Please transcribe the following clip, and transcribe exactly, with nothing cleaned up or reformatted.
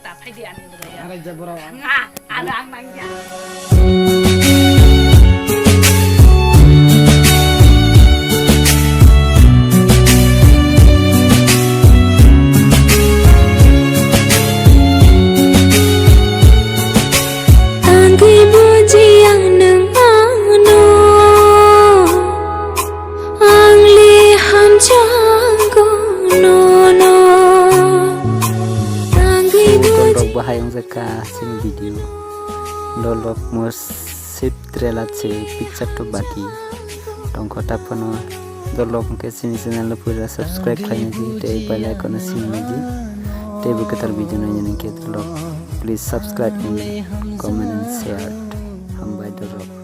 Ta phaidi ani bwrwi. Arai je borok. Nga, ada ang nangya. Tangwi buji ang nang ano. Ang le hamjago nono. Tangwi buji. Borok bahai wngjakha chini video. Dolok mo sip trailer se picture to baki. Tongkho ta phano dolok hwnkhe chini channel no puila subscribe khlaina di tei bell icon no sini di. Tei bo kwtal video no nini khe dolok. Please subscribe and comment and share. Hambai dolok.